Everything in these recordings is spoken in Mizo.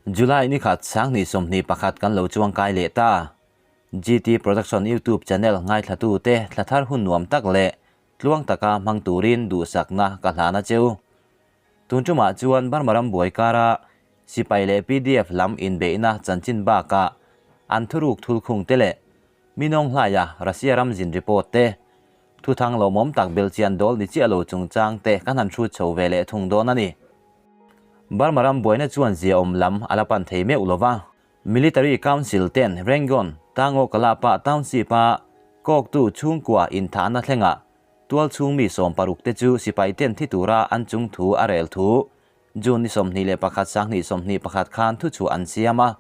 July ni khat 2021 kan lo chuang kai leh ta. GT Production YouTube channel ngaithlatu te thla thar hun nuam tak leh tluang taka hmang turin duhsakna ka hlan a cheu. Tun tumah chuan Burma ram buai kara sipai leh pdf lam inbeihna chanchin bakah an thuruk thulkhung te leh Minawng hlaia Russia ram zin report te, thuthang lawmawm tak belchian dawl ni chiah lo chungchang te kan han hrut chho ve leh thung dawn a ni. Burma ram buaina chuan ziaawm lam a la pan thei meuh lo va. Military Council ten Rangoon, Tango Kalapa Township-a kawktu chhungkua inthahna thlengah tualchhung mi 60 te chu sipai ten thi tura an chung thu a rel thu June ni 21 2021 khan thuchhuah an siam a.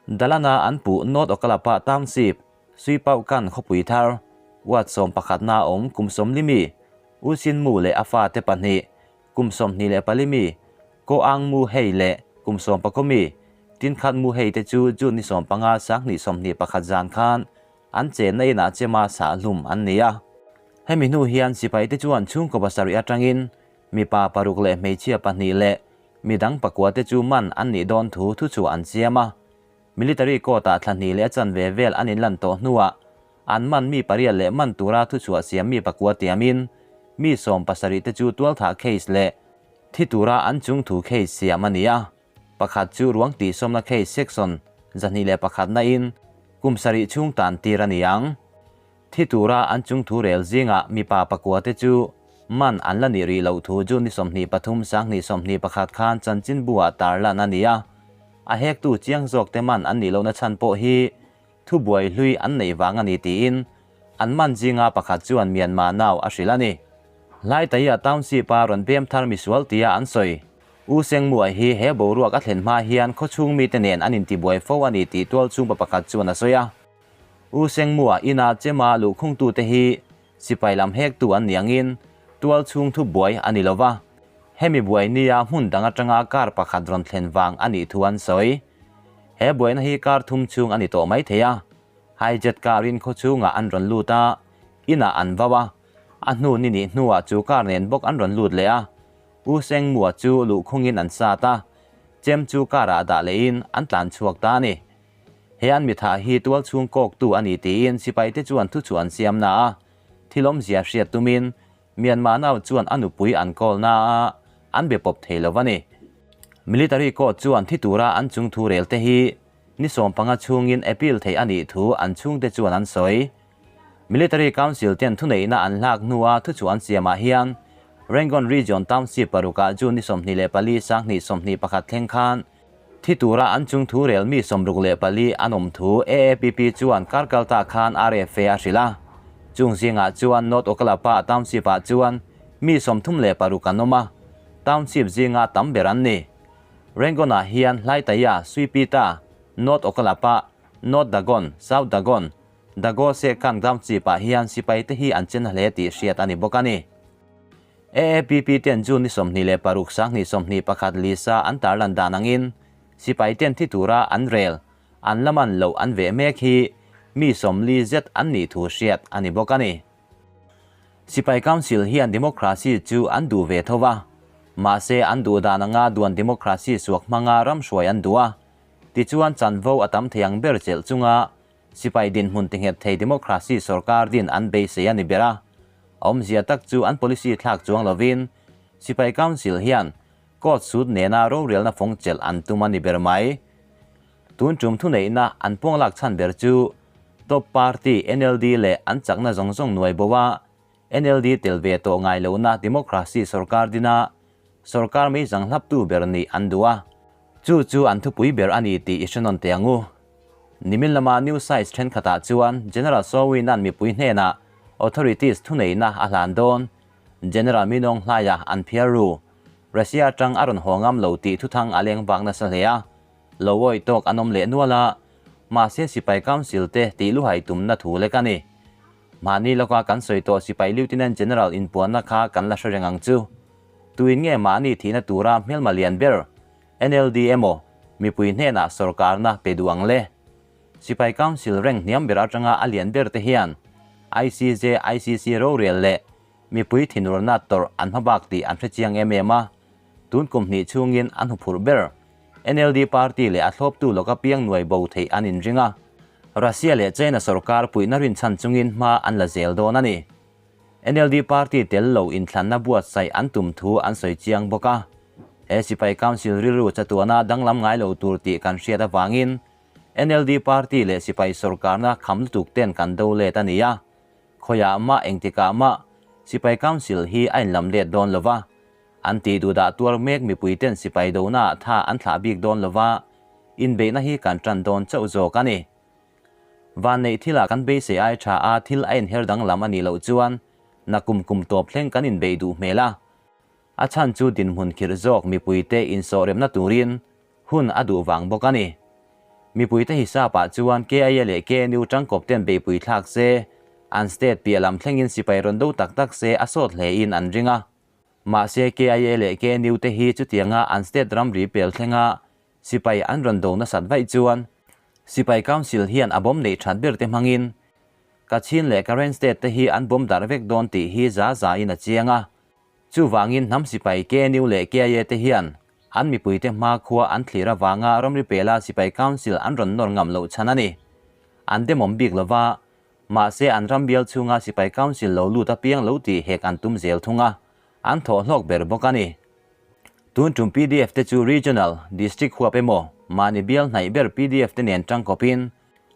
Dalana an puh North Okalapa Township, Suipauhkan khawpui thar, Ward 11 a awm kum 40 mi, U Sin Mu leh a fate pahnih, kum 24 mi, Ko Ang Mu Hei leh kum 19 mi, Tin Khat Mu Hei te chu June ni 15 2021 zan khan an chenna inah chema sahhlum an ni a. Hemi hnu hian sipai te chuan chhungkaw pasarih atangin mipa paruk leh hmeichhia pahnih leh midang pakua te chu man an nih dawn thu thuchhuah an siam a. Military court-ah thla hnih leh a chanve vel an inlan tawh hnuah an man mi pariat leh man tura thuchhuah siam mi pakua tiamin mi 70 te chu tualthah case leh thi tura an chung thu case siam a ni a. Pakhat chu ruang tihsawmna case section 201 na in kum sarih chhung tan tir a ni ang. Thi tura an chung thu rel zingah mipa pakua te chu man an la nih rih loh thu June ni 23 2021 khan chanchinbu-ah tarlan a ni a. A hektu chiang zawk te man an nih lohna chhan pawh hi thubuai hlui an neih vang a ni tiin an man zinga pakhat chuan Myanmar nau a hrilh a ni. Hlaitaia Township-a rawn bem thar misual tia an sawi. U Sengmuah hi he boruak a thlen hma hian khawchhung mite nen an intibuai fo a ni tih tualchhungpa pakhat chuan a sawi a. U Sengmuah ina chema luhkhungtute hi sipai lam hektu an ni angin tualchhung thu buai a ni lo va, hemi buai nia hmun dang atanga kar pakhat rawn thlen vang a nih thu an sawi. He buaina hi kar thum chhung a ni tawh mai thei a, hijet karin khawchhungah an rawn lut a, inah an vau a, a hnu ni nih hnuah chu kar nen bawk an rawn lut leh a, U Sengmuah chu luhkhungin an sat a, chem chu karah dah lehin an tlan chhuak ta a ni. He an mithah hi tualchhung kawktu a ni tiin sipaite chuan thuchhuah an siam na a, thil awmzia hriat tumin Myanmar nau chuan a nupui an kawl na a, an be pawp thei lo a ni. Military court chuan thi tura an chung thu rel te hi ni 15 chhungin appeal theih a nih thu an chhungte chuan an sawi. Military Council ten thuneihna an hlak hnua thuchhuah an siamah hian Rangoon Region Township parukah June ni 24 2021 thleng khan Thi tura an chung thu rel mi 64 an awm thu AAPP chuan Karkalta khan RFA a hrilh a. Chung zingah chuan North Okalapa Township-ah chuan mi 36 an awm a, Township zinga tam ber an ni. Rangoon-ah hian Hlaitaya, Suipita, North Okalapa, North Dagon, South Dagon, Dago Sehkan Township-ah hian sipai te hi an chen hle tih hriat a ni bawk a ni. AAPP ten June ni 26 2021 Lisa an tarlan dan angin sipai ten thi tura an rel an la man loh an veh mek hi mi 40 zet an nih thu hriat a ni bawk a ni. Sipai Council hian democracy chu an duh ve tho va, mahse an duh dan anga duan democracy suak hmanga ram hruai an duh a, tichuan chanvo a tam thei ang ber chelh chunga sipai dinhmun tinghet thei democracy sorkar din an beisei a ni ber a. Awmzia tak chu an policy thlak chuang lovin Sipai Council hian court suit nena rorelna fawng chelh an tum a ni ber mai. Tun tum thuneihna an puanglak chhan ber chu top party NLD leh an chakna zawng zawng nuai bo a, NLD tel ve tawh ngai lohna democracy sorkar dina sorkar mei zang hlaptu ber nih an duh a. Chu chu an thupui ber a ni tih i hre nawn teh ang u. Nimin lama news sites thenkhatah chuan General Sawina'n mipui hnenah authorities thuneihna a hlan dawn. General Minawng hlaiah an phiar ru. Russia atang a rawn haw ngam lo tih thuthang a leng vak nasa hle a. Lo awih tawk an awm leh nual a, mahse sipai council te tih luhai tumna thu lek a ni. Mahni lawka kan sawi tawh sipai Lieutenant General inpuanna kha kan la hre reng ang chu. Tuin nge mahni thihna tura hmelma lian ber NLD emaw mipui hnenah sorkarna pe duh ang le? Sipai Council rank hniam ber atanga a lian ber te hian ICJ, ICC rorel leh mipui thinurna tawrh an hmabak tih an hre chiang em em a, tun kum hnih chhungin an huphurh ber. NLD party leh a thlawptu lawka piang nuai bo theih an inring a. Russia leh China sorkar puihna rinchhan chungin hma an la zel dawn a ni. NLD party tel lo inthlanna buatsaih an tum thu an sawi chiang bawk a. He sipai council rilru chatuana danglam ngai lo tur tih kan hriat avangin NLD party leh sipai sorkarna kham lutuk ten kan do let a ni a. Khawiah mah engtikah mah sipai council hi a inlam let dawn lo va, an tih duhdah tuar mek mipui ten sipai donaah tha an thlah bik dawn lo va, inbeihna hi kan tan dawn chauh zawk a ni. Vanneih thilah kan beisei ai tha a thil a inher danglam a nih loh chuan nakum kum tawp thleng kan inbeih duh hmel a. A chhan chu dinhmun khirh zawk mipuite insawhremna turin hun a duh vang bawk a ni. Mipuite hisapah chuan KIA leh KNU tangkawp ten beihpui thlak se, an state piah lam thlengin sipai rawn do tak tak se a sawt hlein an ring a. Mahse KIA leh KNU te hi chutianga an state ramri pel thlenga sipai an rawn do nasat vaih chuan Sipai Council hian a bawm neih that ber te hmangin Kachin leh Karen state te hi an bawm darh vek dawn tih hi za zain a chiang a. Chuvangin hnam sipai KNU leh KIA te hian an mipuite hmakhua an thlir avanga ramri pela sipai council an rawn nawr ngam loh chhan a ni. An demawm bik lova, mahse an ram bial chhunga sipai council lo lut apiang lo tih hek an tum zel thung a, an thawh hlawk ber bawk a ni. Tun tum pdf te chu regional, district huap emaw, mahni bial hnaih ber pdf te nen tangkawpin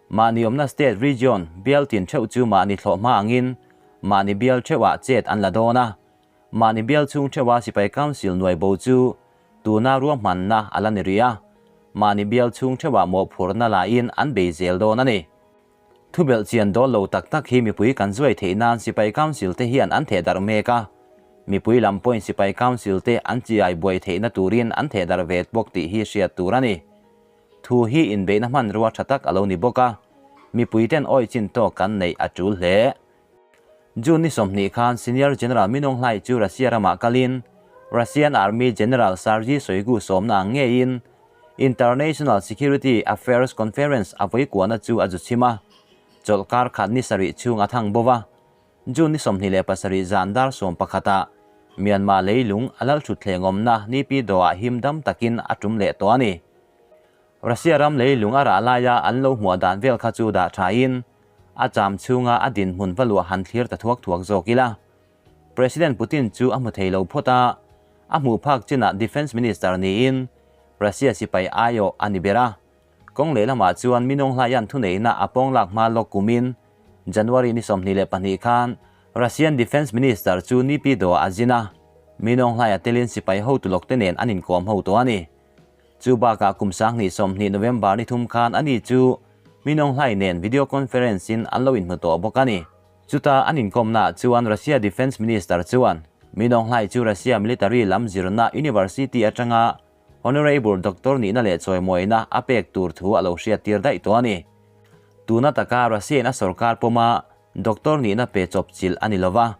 Mahni awmna state, region, bial tin theuh chu mahni thlawh hma angin mahni bial theuhah chet an la dawn a. Mahni bial chhung theuha sipai council nuai bo chu tuna ruahmanna a la ni rih a. Mahni bial chhung theuhah mawhphurhna lahin an bei zel dawn a ni. Thubelh chian dawl lo tak tak hi mipui kan zuai theih nan sipai council te hian an thehdarh mek a. Mipui lam pawhin sipai council te an chiai buai theihna turin an thehdarh ve bawk tih hi hriat tur a ni. Thu hi inbeihna hmanrua tha tak a lo ni bawk a, mipuiten awi chin tawk kan neih a tul hle. June ni 20 khan Senior General Min Aung Hlaing chu Russia ramah kalin Russian Army General Sergei Shoigu sawmna ang ngeiin International Security Affairs Conference a vawikuahna chu a zu chhim a, chawlhkar khat ni sarih chhung a thang bo va. June ni 27 zan dar 11 ah Myanmar leilung a lal thutthleng awmna Naypyidaw ah him dam takin a tum leh tawh a ni. Russia ram leilung a rah laia an lo hmuah dan vel kha chu dah thain a cham chhunga a dinhmun va luah han thlir ta thuak thuak zawk ila. President Putin chu a hmu thei lo phawt a, a hmuh phak chinah Defence Minister niin Russia sipai aiawh a ni ber a. Kawng lehlamah chuan Minung Hlaian thuneihna a pawnglak hma lawk kumin January ni 22 khan Russian Defence Minister chu Naypyidaw a zin a, Minung Hlaia telin sipai hotu lawkte nen an inkawm ho tawh a ni. Chu bakah kum 2020 November ni 3 khan ani chu Minung Hlai nen video conference in an lo inhmu tawh bawk a ni. Chuta an inkawmnaah chuan Russia Defence Minister chuan Minung Hlai chu Russia military lam zirna university atanga Honourable Doctor nihna leh chawimawina a pek tur thu a lo hriattir daih tawh a ni. Tuna taka Russia-in a sorkar pawma Doctor nihna pe chawp chilh a ni lo va,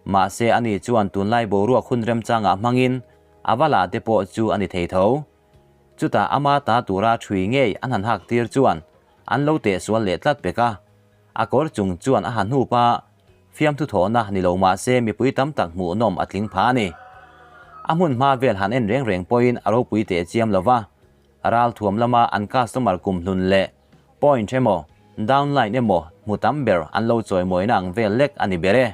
mahse ani chuan tunlai boruak hun remchangah hmangin a va la te pawh chu a ni thei tho. Chutah ama ta tura ṭhui ngei an han hak tir chuan an lo tehsual leh tlat pek a, a kawr chung chuan a ha hnup a, Fiamthu thawhna ni lo mahse mipui tam tak hmuhnawm a tling pha a ni. A hmun hma vel han en reng reng pawhin a ropui teh chiam lo va, ral thuam lama an customer kum hlun leh point emaw downline emaw hmu tam ber an lo chawimawina ang vel lek a ni ber e.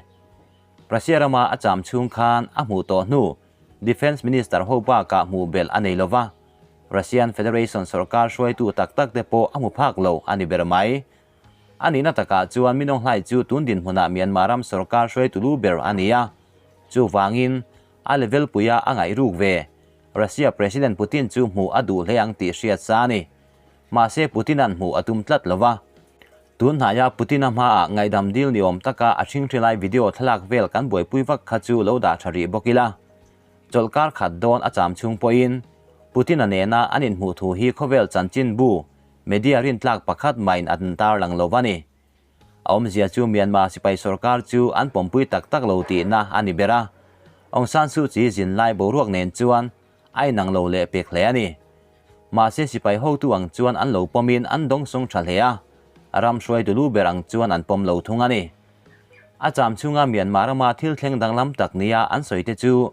Russia rama a cham chhung khan a hmuh tawh hnu Defence Minister ho bakah hmuh belh a nei lo va, Russian Federation sorkar hruaitu tak tak te pawh a hmu phak lo a ni ber mai. A nihna takah chuan Min Aung Hlaing chu tun dinhmunah Myanmar ram sorkar hruaitu lu ber a ni a, chuvangin a level puia a ngaih ruk ve. Russia President Putin chu hmuh a duh hle ang tih hriat sa a ni. Mahse Putin-a'n hmuh a tum tlat lo va. Tun hnaia Putin-a hmaah ngaihdam dil ni awm taka a ṭhingṭhi lai video thlalak vel kan buaipui vak kha chu lo dah ṭha rih bawk ila. Chawlhkar khat dawn a cham chung pawhin Putin-a nena an inhmuh thu hi khawvel chanchinbu Media rintlak pakhat mahin an tarlang lo va ni. A awmzia chu Myanmar sipai sorkar chu an pawmpui tak tak lo tihna a ni ber a. Aung San Suu Kyi zin lai boruak nen chuan a inang lo leh pek hle a ni. Mahse sipai hotu ang chuan an lo pawmin an dawngsawng tha hle a, ram hruaitu lu ber ang chuan an pawm lo thung a ni. A cham chhunga Myanmar rama thil thleng danglam tak nia an sawi te chu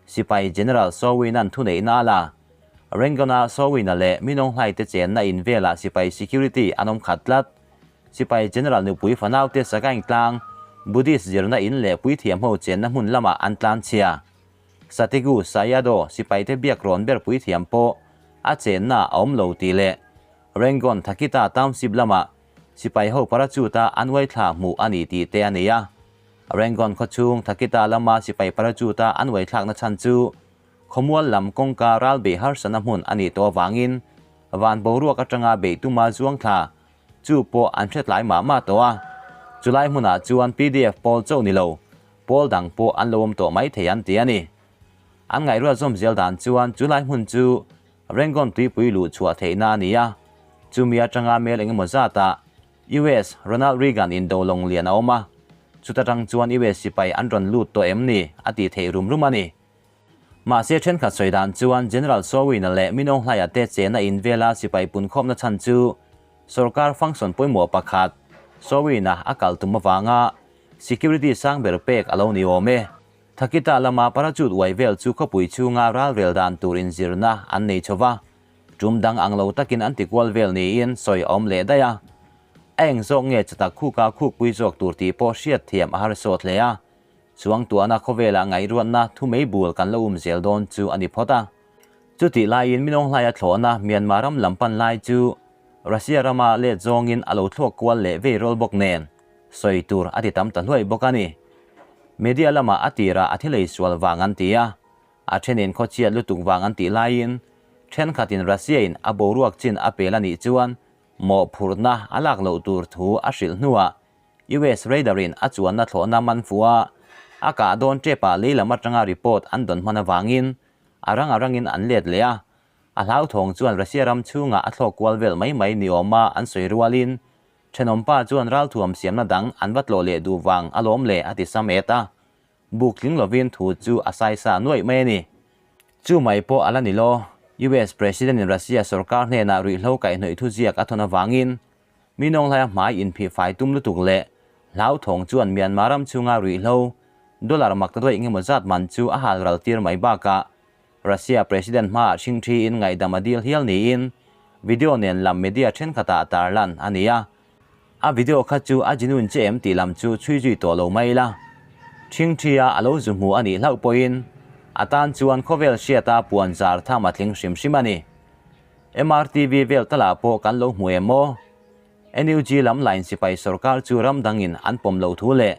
sipai General Saw Win-a'n thuneihna a la. Rangoon-a Sawina leh Minawng Hlaite chenna in velah sipai security an awm khat tlat. Sipai General nupui fanaute Sagaing tlang Buddhist zirna in leh puithiam ho chenna hmun lamah an tlan chhia. Satigu Sayadaw sipaite biak rawn ber puithiam pawh a chenna a awm lo tih leh Rangoon Thakita Township lamah sipai ho parachute-a an uai thla hmuh a ni tih te a nei a. Rangoon khawchhung Thakita lama sipai parachute-a an uai thlakna chhan chu Khawmual lam kawngka ral beih harsana hmun a nih tawh avangin van boruak atanga beih tuma zuang thla chu pawh an hre tlai mah mah tawh a. Chulai hmunah chuan pdf pawl chauh ni lo, pawl dang pawh an lo awm tawh mai thei an ti a ni. An ngaihruat zawm zel dan chuan chulai hmun chu Rangoon tuipui luh chhuah theihna a ni a, chumi atanga mel engemaw zatah US Ronald Reagan in do lawng lian a awm a, chuta tang chuan US sipai an rawn lut tawh em ni a tih theih rum rum a ni. Mahse thenkhat sawi dan chuan General Sawina leh Minawng Hlaia te chena in vela sipai punkhawmna chhan chu sorkar function pawimawh pakhat Sawina a kal tum avanga security sang ber pek a lo ni awm e. Thakita lama parachute uai vel chu khawpui chhunga ralrel dan tur inzirna an nei chho va, tum dang ang lo takin an tikual vel niin sawi a awm leh daih a. A eng zawk nge chatak khuka khukpui zawk tur tih pawh hriatthiam a harsawt hle a. Chuangtuahna khawvelah ngaihruatna thu mei bul kan lo um zel dawn chu a ni phawt a. Chutih laiin Minawng hlaia thlawhna Myanmar ram lam pan lai chu Russia rama let zawngin a lo thluak kual leh vei rawl bawk nen sawi tur a ti tam ta hluai bawk a ni. Media lamah a tirah a thilei sual vang an ti a, a thenin khawchhiat lutuk vang an tih laiin thenkhatin Russia-in a boruak chin a pel a nih chuan mawhphurhna a lak loh tur thu a hrilh hnuah US radar in a chuanna thlawhna man fuh a, a kah dawn tep ah lei lam atanga report an dawn hman avangin a rang a rangin an let leh a. A hlauthawng chuan Russia ram chhungah a thlawk kual vel mai mai ni awma an sawi rualin thenawmpa chuan ralthuam siamna dang an va tlawh leh duh vang a lawm le a ti sam et a. Buk tling lovin thu chu a saisa nuaih mai a ni. Chu mai pawh a la ni lo. US President in Russia sorkar hnenah ruihhlo kaihhnawih thuziak a thawn avangin Mi nawnghlaia hmai inphih fai tum lutuk leh hlauthawng chuan Myanmar ram chhunga ruihhlo dollar mak ta daih engemaw zat man chu a hal ral tir mai bakah Russia President hmaah ṭhingṭhiin ngaihdam a dil hial niin video nen lam media ṭhenkhatah tarlan a ni a. A video kha chu a genuine che em tih lam chu chhui zui tawh lo mai ila. Ṭhingṭhia a lo zu hmu a nih hlauh pawhin a tan chuan khawvel hriata puan zar tham a tling hrim hrim a ni. MRTV vel talah pawh kan lo hmu em aw? NUG lam line sipai sorkar chu ram dangin an pawm lo thu leh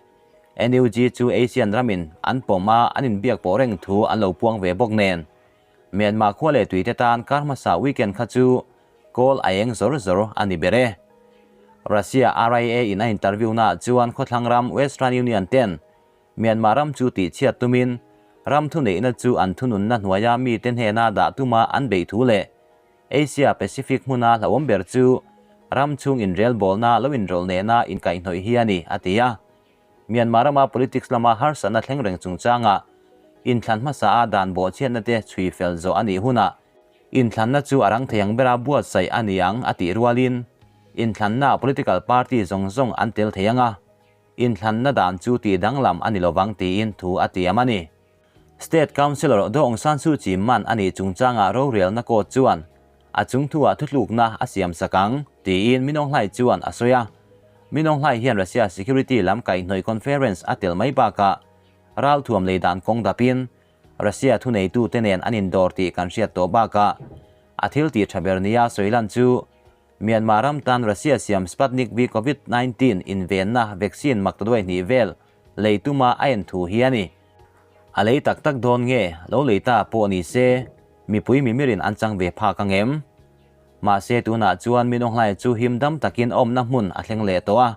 NUG chu Asian ramin an pawm a an inbiak pawh reng thu an lo puang ve bawk nen. Myanmar khua leh tuite tan kar hmasa weekend kha chu kawl a eng zawr zawr a ni ber e. Russia RIA in a interview naah chuan khawthlang ram Western Union ten Myanmar ram chu tihchhiat tumin ram thuneihna chu an thununna hnuaia mite hnena dah tuma an beih thu leh Asia Pacific hmuna hlauhawm ber chu ram chhung inrelbawlna lo inrawlh nena inkaihhnawih hi a ni, a ti a. Myanmar rama politics lama harsatna thleng reng chungchanga inthlan hmasa a dan bawhchhiatna te chhui fel zawh a nih hunah inthlanna chu a rang thei ang bera buatsaih a ni ang a tih rualin inthlanna political party zawng zawng an tel thei ang a. Inthlanna dan chu tih danglam a ni lovang tiin thu a tiam a ni. State Councillor Do Aung San Suu Kyi man a nih chungchangah rorelna court chuan a chungthuah thutlukna a siam sak ang, tiin Min Aung Hlaing chuan a sawi a. Min Aung Hlaing hian Russia security lam kaihhnawih conference a tel mai bakah ralthuam lei dan kawng dapin Russia thuneitute nen an indawr tih kan hriat tawh bakah a thil tih tha ber nia sawi lan chu Myanmar ram tan Russia siam Sputnik V Covid 19 invenna vaccine maktaduai hnih vel lei tuma a en thu hi a ni. A lei tak tak dawn nge lo lei ta pawh ni se mipui mimirin an chang ve phak ang em? Mahse tunah chuan Min Aung Hlaing chu him dam takin awmna hmun a thleng leh tawh a.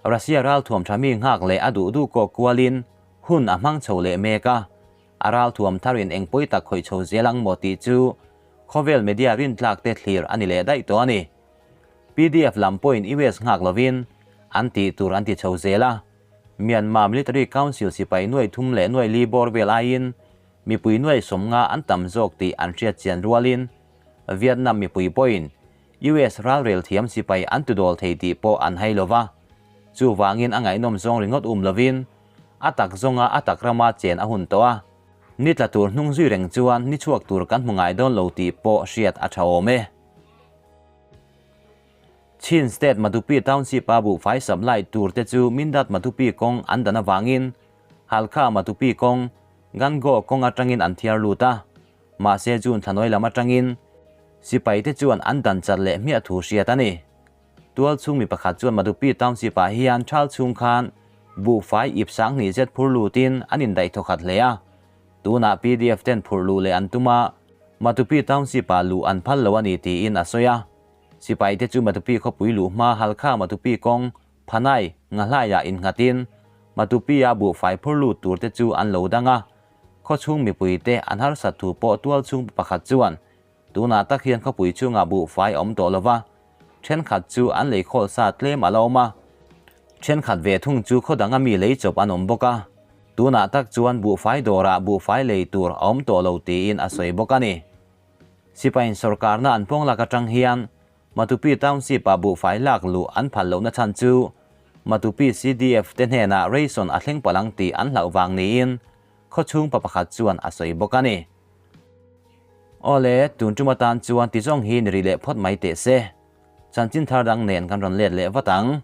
Russia ralthuam tha mi nghak leh a duh duh kawk kualin hun a hmang chho leh mek a. A ralthuam tharin eng pawi tak khawih chho zel ang maw tih chu Khawvel media rintlak te thlir a ni leh daih tawh a ni. Pdf lam pawhin US nghak lovin an tih tur an ti chho zel a. Myanmar Military Council sipai nuai thum leh nuai li bawr vel aiin mipui nuai sawmnga an tam zawk tih an hriat chian rualin Vietnam mipui pawhin US ralrel thiam sipai an tudawl thei tih pawh an hai lova. Chuvangin a ngaihnawm zawng ringawt um lovin a tak zawnga a tak rama chen a hun tawh a. Ni tla tur hnung zui reng chuan ni chhuak tur kan hmu ngai dawn lo tih pawh hriat a tha awm e. Chin State Matupi Township a buhfai supply tur te chu Mindat Matupi kawng an dan avangin Halkha Matupi kawng Gangaw kawng atangin an thiar lut a, mahse June thlanawi lam atangin sipai te chuan an dan chat leh hmiah thu hriat a ni. Tual chhung mi pakhat chuan Matupi Township ah hian thal chhung khan buhfai ip sanghnih zet phur lutin an indaih thawkhat hle a, tunah pdf ten phurh luh leh an tum a, Matupi Township ah luh an phal lo a ni tiin a sawi a. Sipai te chu Matupi khawpui luh hma Halkha Matupi kawng Phanai Ngahlaiah innghatin Matupi-a buhfai phur lut tur te chu an lo dang a, khawchhung mipui te an harsat thu pawh tualchhung pakhat chuan tunah tak hian khawpui chungah buhfai a awm tawh lo va, thenkhat chu an lei khawl sa tlem a la awm a, thenkhat ve thung chu khaw danga mi lei chawp an awm bawk a, tunah tak chuan buhfai dawrah buhfai lei tur a awm tawh lo tiin a sawi bawk a ni. Sipaiin sawrkarna an pawng lak atang hian Matupi Township-ah buhfai lak luh an phal lohna chhan chu Matupi CDF te hnenah ration a thleng palh ang tih an hlauh vang niin khawchhung pa pakhat chuan a sawi bawk a ni. Awle, tun tum atan chuan ti zawng hi ni rih leh phawt mai teh se. Chanchin thar dang nen kan rawn let leh vat ang.